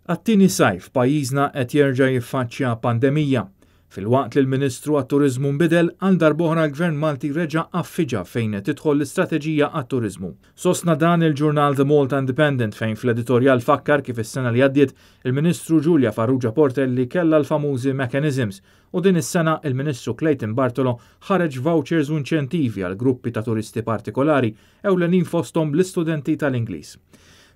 Għat-tieni sajf pajjiżna qed jerġa' jiffaċċja pandemija. Filwaqt li l-Ministru għat-Turiżmu nbidel, għal darb'oħra l-Gvern Malti reġa' għaffiġha fejn tidħol l-istrateġija għat-turiżmu. Sostna dan il-ġurnal The Malta Independent fejn fl-editorjal fakkar kif is-sena li għaddiet il-Ministru Julia Farrugia Portelli kellha l-famużi mechanisms u din is-sena il-Ministru Clayton Bartolo ħareġ vouchers u inċentivi għal gruppi ta' turisti partikolari ewlenin fosthom l-istudenti tal-Ingliż.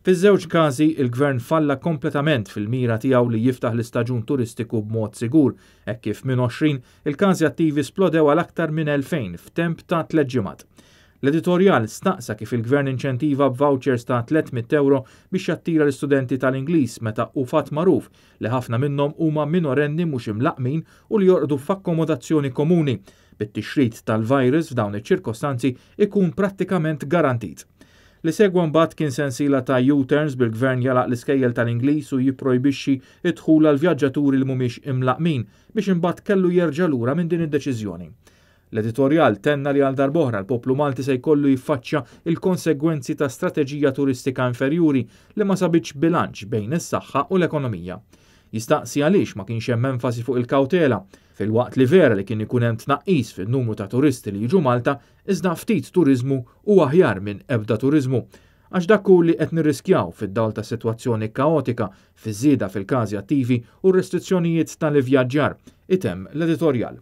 Fiż-żewġ każi, il-Gvern falla kompletament fil-mira tiegħu li jiftaħ l-istaġun turistiku b'mod sigur, hekk kif minn 20 il-każi attivi splodew għal aktar minn 2000 f'temp ta' tliet ġimgħat. L-editorjal staqsa kif il-Gvern inċentiva b'vouchers ta' €300 biex jattira l-istudenti tal-Ingliż meta hu fatt magħruf li ħafna minnhom huma minorenni mhux imlaqqmin u li jorqdu f'akkomodazzjoni komuni, bit-tixrid tal-virus f'dawn iċ-ċirkostanzi ikun prattikament garantit. Li segwa mbagħad kien sensiela ta' U-turns bil-Gvern jagħlaq l-iskejjel tal-Ingliż u jipprojbixxi d-dħul għal vjaġġaturi li mhumiex imlaqqmin biex imbagħad kellu jerġa' lura minn din id-deċiżjoni. L-editorjal tenna li għal darb'oħra l-poplu Malti se jkollu jiffaċċja il-konsegwenzi ta' strateġija turistika inferjuri li ma sabitx bilanċ bejn is-saħħa u l-ekonomija. Jistaqsi għaliex ma kienx hemm enfasi fuq il-kawtela, filwaqt li vera li kien ikun hemm tnaqqis fin-numru ta' turisti li jiġu Malta, iżda ftit turiżmu hu aħjar minn ebda turiżmu. Għax dak hu li qed nirriskjaw fid-dawl ta' sitwazzjoni kaotika fiż-żieda fil-każi attivi u r-restrizzjonijiet tal-ivvjaġġar, itemm l-editorjal.